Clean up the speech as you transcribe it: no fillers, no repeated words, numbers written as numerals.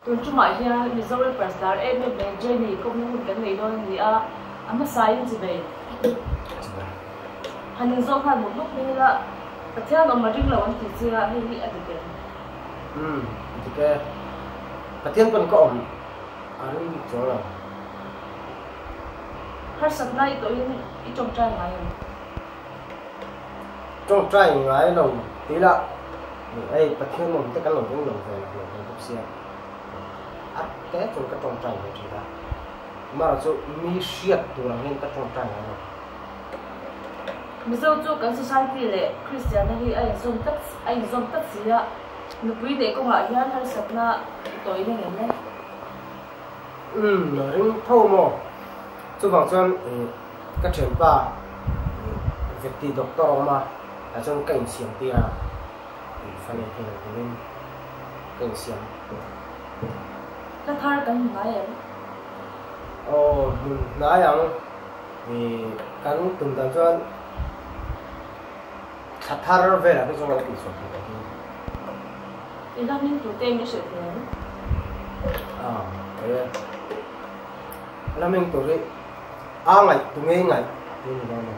Tun tumah hian Mizo rappers lar em em mai Jenny kawmna hun kan nei dawn a ni a, a hmasain chibei han inzawm nghal mawp mawp mai ila, Pathian awm a ring lo an tih che a, hei hi a dik em? Umm, dik e. Pathian pawn ka awm a ring bik chuang lo. Harsatna i tawhin i tawngtai ngai em? Tawngtai ngai lo tih lah hei Pathian awm te kan lo ring lo ve lo hlawh ve bawk sia a te chuan ka tawngtai ve thin a, amaherawh chu mi hriat tur ang hian ka tawngtai ngai lo. Mizo chu kan society leh Kristianna hi a inzawm tlat a inzawm tlat si a, nupui neih kawngah hian harsatna i tawih reng em le? Umm ring tho maw? Chuvang chuan Ka thianpa Vekti doctor a awm a, tah chuan ka insiam tir a, fa nei thei lo turin ka insiam. Hla thar kan hmu hnai em? Aw, hmu hnai ang. Kan tum dan chuan thla thar velah te chuan kan tihchhuah thei tawh hi. I hla hming tute min hrilh thei em? Aw, thei e. Hla hming tur hi. A ngaih tu ngei ngaih tih a ni dawn a.